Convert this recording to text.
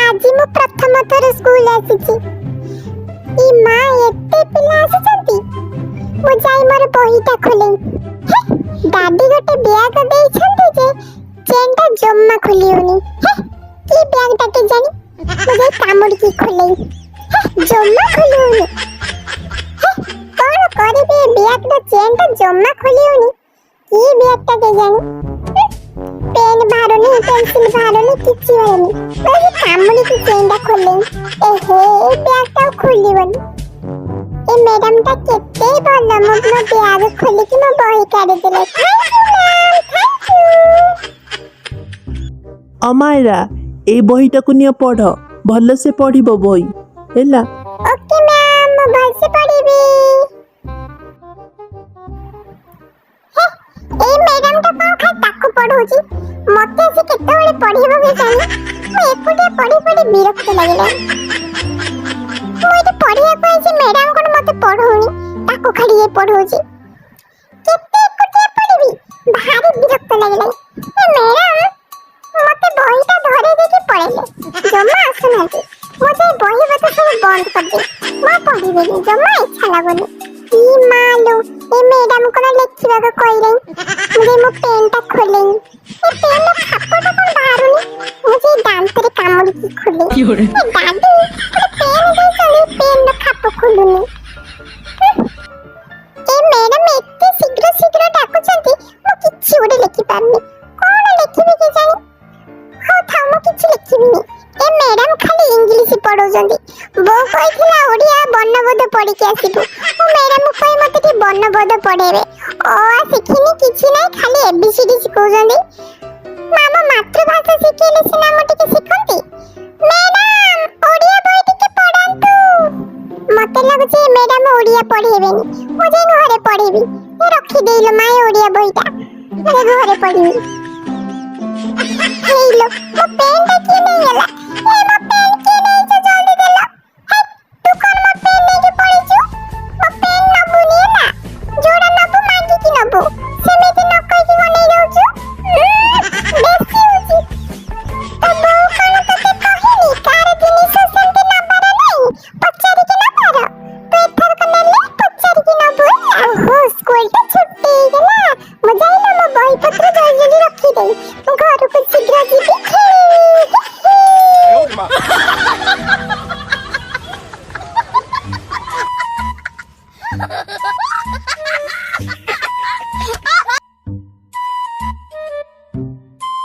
ଆଜି ମୁଁ ପ୍ରଥମ ଥର ସ୍କୁଲ ଆସିଛି। ଇ ମା, ଏତେ ପିଲା ଆସିଛନ୍ତି! ମୁଁ ଯାଇ ମୋର ବହିଟା ଖୋଲେ। ହେ, ଡାଡି ଗୋଟେ ବ୍ୟାଗ ଦେଇଛନ୍ତି ଯେ ଚେନ୍ଟା ଜମା ଖୋଲି ହଉନି। ହେ, କି ବ୍ୟାଗଟା କେଜାଣି? ମୁଁ ଯାଇ କାମୁଡ଼ିକି ଖୋଲେ। ହେ, ଜମା ଖୋଲି ହଉନି। ହେ, କଣ କରିବି? ଏ ବ୍ୟାଗର ଚେନ୍ଟା ଜମା ଖୋଲି ହଉନି। କି ବ୍ୟାଗଟା କେଜାଣି? ପେନ୍ ବାହାରୁନି, ପେନସିଲ ବାହାରୁନି, କିଛି ବାହାରୁନି। ମୁଁ ଆଜି କାମୁଡ଼ିକି ଚେନ୍ଟା ଖୋଲେ। ଏ ହେ, ଏ ବ୍ୟାଗଟା ଆଉ ଖୋଲିବନି। ଏ ମ୍ୟାଡାମଟା କେତେ ଭଲ, ମୁଁ ମୋ ବ୍ୟାଗ ଖୋଲିକି ମୋ ବହି କାଢିଦେଲେ। Thank you ma'am, thank you. Amaira, ଏଇ ବହିଟାକୁ ନିଅ, ପଢ। ଭଲସେ ପଢିବ ବହି, ହେଲା? ଓକେ ମ୍ୟାମ୍, ମୁଁ ଭଲସେ ପଢିବି। ହେ, ଏଇ ମ୍ୟାଡାମଟା କଣ ଖାଲି ତାକୁ ପଢଉଛି, ମତେ ଆସି କେତେବେଳେ ପଢିବ କେଜାଣି? ମୁଁ ଏକୁଟିଆ ପଢି ପଢି ବିରକ୍ତ ଲାଗିଲାଣି। ମୁଁ ଏଠି ପଢିବାକୁ ଆଇଛି, ମ୍ୟାଡାମ କଣ ମତେ ପଢଉନି, ତାକୁ ଖାଲି ଇଏ ପଢଉଛି। କେତେ ଏକୁଟିଆ ପଢିବି? ଭାରି ବିରକ୍ତ ଲାଗିଲାଣି। ଏ ମ୍ୟାଡାମ ମତେ ବହିଟା ଧରେଇ ଦେଇକି ପଳେଇଲେ, ଜମା ଆସୁନାହାନ୍ତି। ମୁଁ ଯାଇ ବହି ପତ୍ର ସବୁ ବନ୍ଦ କରିଦିଏ। ମୁଁ ଆଉ ପଢିବିନି, ଜମା ଇଚ୍ଛା ଲାଗୁନି। ଇ ମା ଲୋ, ଏ ମ୍ୟାଡାମ କଣ ଲେଖିବାକୁ କହିଲେଣି। ମୁଁ ଯାଇ ମୋ ପେନ୍ଟା ଖୋଲେନି। ଏ ପେନ୍ର ଖାପଟା କଣ ବାହାରୁନି? ମୁଁ ଯାଇ ଦାନ୍ତରେ କାମୁଡ଼ିକି ଖୋଲେ। ଏ ଡାଡି ଗୋଟେ ପେନ୍ ଦେଇଛନ୍ତି, ପେନ୍ର ଖାପ ଖୋଲୁନି। ଏ ମ୍ୟାଡାମ ଏତେ ଶୀଘ୍ର ଶୀଘ୍ର ଡାକୁଛନ୍ତି, ମୁଁ କିଛି ଗୋଟେ ଲେଖିପାରୁନି। କଣ ଲେଖିବି କେଜାଣି? ହଉ ଥାଉ, ମୁଁ କିଛି ଲେଖିବିନି। ଏ ମ୍ୟାଡାମ ଖାଲି ଇଂଲିଶ ପଢଉଛନ୍ତି। ବୋଉ କହିଥିଲା ଓଡ଼ିଆ ବର୍ଣ୍ଣବୋଧ ପଢିକି ଆସିବୁ। ମୁଁ ମ୍ୟାଡାମକୁ କହି ମତେ ଟିକେ ବର୍ଣ୍ଣବୋଧ ପଢେଇବେ। ଅ ଆ ଶିଖିନି, କିଛି ନାହିଁ, ଖାଲି ଏବିସିଡି ଶିଖଉଛନ୍ତି। ଆମ ମାତୃଭାଷା ଶିଖେଇଲେ ସିନା ମୁଁ ଟିକେ ଶିଖନ୍ତି। ମ୍ୟାଡାମ, ଓଡ଼ିଆ ବହି ଟିକେ ପଢାନ୍ତୁ। ମତେ ଲାଗୁଛି ଏ ମ୍ୟାଡାମ ଓଡ଼ିଆ ପଢେଇବେନି। ମୁଁ ଯାଇ ଘରେ ପଢିବି। ଏ ରଖିଦେଇଲ ମା ଏ ଓଡ଼ିଆ ବହିଟା, ମୁଁ ଯାଇ ଘରେ ପଢିବି। ହେଇଲୋ, ମୋ ପେନ୍ଟା କିଏ ନେଇଗଲା? ଏ ମୋ ପେନ୍ କିଏ ନେଇଛ? ଜଲ୍ଦି ଦେଲ। ହେ, ତୁ କଣ ମୋ ପେନ୍ ନେଇକି ପଳେଇଛୁ? ମୋ ପେନ୍ ନବୁନି ହେଲା। ଯୋଉଟା ନବୁ ମାଗିକି ନବୁ, ସେମିତି ନ କହିକି କଣ ନେଇଯାଉଛୁ? ବେଶୀ ହଉଛି। ତୋ ବୋଉ କଣ ତୋତେ କହିନି କାହାର ଜିନିଷ ସେମିତି ନବାର ନାହିଁ, ପଚାରିକି ନବାର? ତୁ ଏଥରକ ନେଲେ ପଚାରିକି ନବୁ, ହେଲା? ଓହୋ, ସ୍କୁଲଟା ଛୁଟି ହେଇଗଲା। ମୁଁ ଯାଇନ ମୋ ବହି ପତ୍ର ଜଲ୍ଦି ଜଲ୍ଦି ରଖିଦେଇ। ମୁଁ ଘରକୁ ଶୀଘ୍ର ଯିବି, ଖେଳିବି।